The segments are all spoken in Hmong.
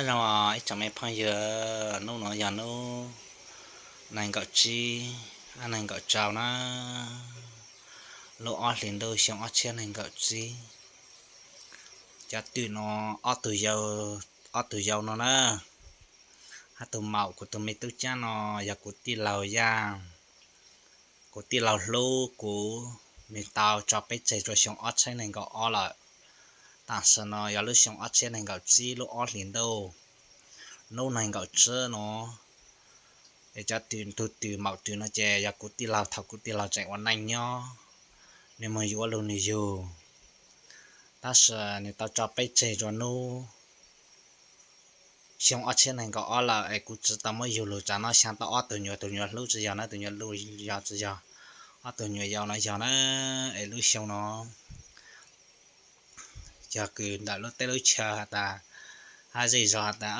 Nyob zoo ib tsoom me phooj ywg, hnub no yog hnub nees nkaum tsib, nees nkaum rau na, lub ob hlis ntuj xyoo ob txhiab nees nkaum tsib. Cov twm no, ob tug yau, ob tug yau no na, hab tus maum kuv tus me tub Cab no, yog kuv tij laug Yaj, kuv tij laug hlub kuv, nws tau tso peb tseg rua xyoo ob txhiab nees nkaum ob lawm. Tam sim no yog lub xyoo ob txhiab nees nkaum tsib lub ob hlis ntuj, hnub nees nkaum tsib no. Es cov twm, tus twm maum twm no ces yog kuv tij laug thaum kuv tij laug tseem ua neej nyob, nws moog yuav lug nws yug, tab sis nws tau tso peb tseg rua hnub xyoo ob txhiab nees nkaum ob lawm es kuv tsi tau muab yug lug. Tsam no xyaa tau ob tug nyuam, tus nyuam hlub tsi yog na, tus nyuam hlub yog tsi yog, ob tug nyuam yau no yog na. Es lub xyoo no yog kws ntawm lub teb lub chaw has tas, hab zej zog has tas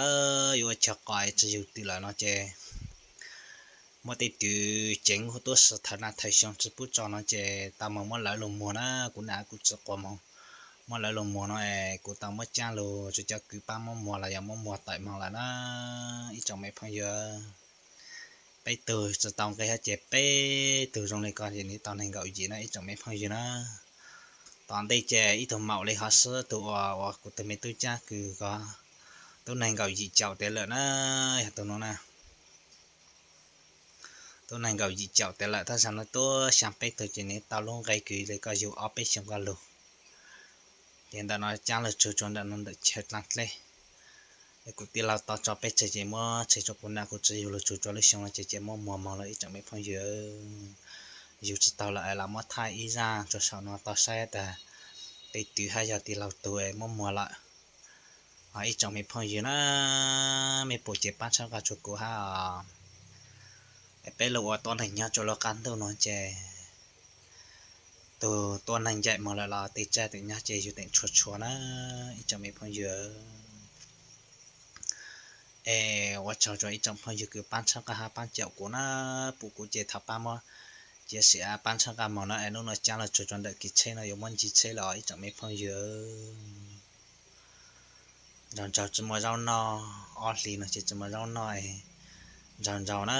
yuav ua chaw qos tsi yug twm lawm no ces muab tej twm ceev huv tuab si thawm naj thawm xyoo tsi pub tso no ces tau moog muab lawv lug muag na. Kuv nam kuv txiv quas moog muab lawv lug muag no es kuv tau muab caab lug rua cov kws paab muab muag los yog muab muag tawm moog lawm na ib tsoom me phooj ywg. Peb tug tsi tau nqe hab ces peb tug zoo li ko ces nws tau nees nkaum yim na ib tsoom me phooj ywg na. Tom ntej ces ib tug maum li hov xwb, tus uas, uas kuv tus me tub Cab kws ko, tub nees nkaum yim caum tes lawm na, yog tus no na. Tub nees nkaum yim caum tes lawm, tab sis no tuab xyaa peb tug ces nws tau lub nqe kws li ko yug ob peb xyoo ko lug. Ces ntawm no caab lug tsug rua ntawm no ntawm chaw dlaab dlej. Es kuv tij laug tau tso peb tseg ces muab tseg rua kuv nam kuv txiv yug lug tsug rua lub xyoo no ces, ces muab muag moog lawm ib tsoom me phooj ywg. Yug tsi taug lawm es lam muab thaij ib zaj rua saum no tau saib tas tej twm hab yog tij laug tug es muab muag lawm. Ib tsoom me phooj ywg na, mej pum ces paab tshab nqaj rua kuv hab. Es peb lug ua tuab neeg nyob rua lub qab ntuj no ces tug tuab neeg ncaim moog lawm los tej tsav tej nyob ces yug teem tshuav tshuav na ib tsoom me phooj ywg. Es ua tsaug rua ib tsoom phooj ywg kws paab tshab nqaj hab paab caum kuv na, pum kuv ces thov paab muab cia siab paab tshab nqaj moog na. Es nub no caab lug tsug rua ntawm kev tsheb no yuav muab ntsib tsheb lawm ib tsoom me phooj ywg. Nraug nraug tsi muaj zaub noj, ob hlis no ces tsi muaj zaub noj, nraug nraug na,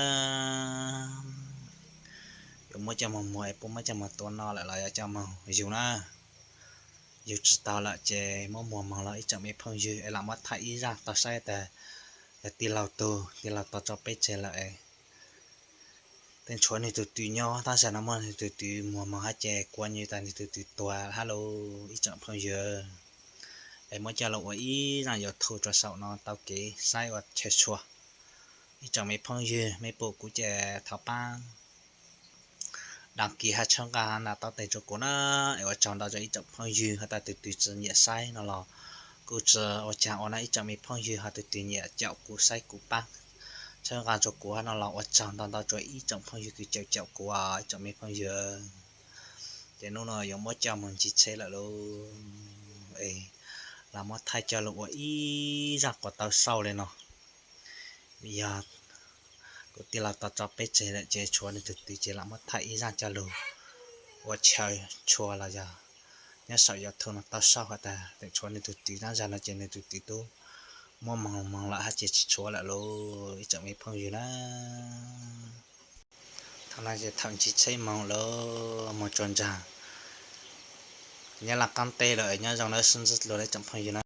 yuav muab coj moog muag es puab muab coj moog tua noj lawm los yog coj moog yug na. Yug tsi taug lawm ces muab muag moog los ib tsoom me phooj ywg es lam muab thaij ib zaj tau saib tas yog tij laug tug, tij laug tau tso peb tseg lawm es teem tshuav nwg tug twm nyob, tab sis no muab nwg tug twm muag moog hab ces kuav nyuj tas nwg tug twm tuag hab lauj ib tsoom phooj ywg. Es muab coj lug ua ib zaj YouTube rua saum no tau kev saib ua chaw tshua. Ib tsoom me phooj ywg, mej pum kuv ces thov paab đăng ký hab tshab nqaj hab ntaus taub teg rua kuv na. Es ua tsaug ntau rua ib tsoom phooj ywg hab tas tug twg tsi nyiam saib no los kuj tsi ua caag ua na ib tsoom me phooj ywg, hab tug twg nyiam caum kuv saib kuv paab tshab nqaj rua kuv hab no los ua tsaug ntau ntau rua ib tsoom phooj ywg kws caum caum kuv ib tsoom me phooj ywg. Ces nub no yuav muab coj moog ntsib tsheb lawm lauj. Es lam muab thaij coj lug ua ib zaj quas tau xauj le no. Vim yog kuv tij laug tau tso peb tseg lawm ces tshuav nwg tug twm ces lam muab thaij ib zaj coj lug ua chaw tshua los yog nyob saum YouTube no tau xauj has tas teem tshuav nwg tug twm, nyob zag no ces nwg tug twm tub muab moog moog lawm hab ces tsi tshuav lawm lauj ib tsoom me phooj ywg na. Thaum no ces thaum ntsib tsheb moog lawm moog tsuas ntsag nyob laj qaab teb lawm, nyob zoo na, sib ntsib dlua ib tsoom phooj ywg na.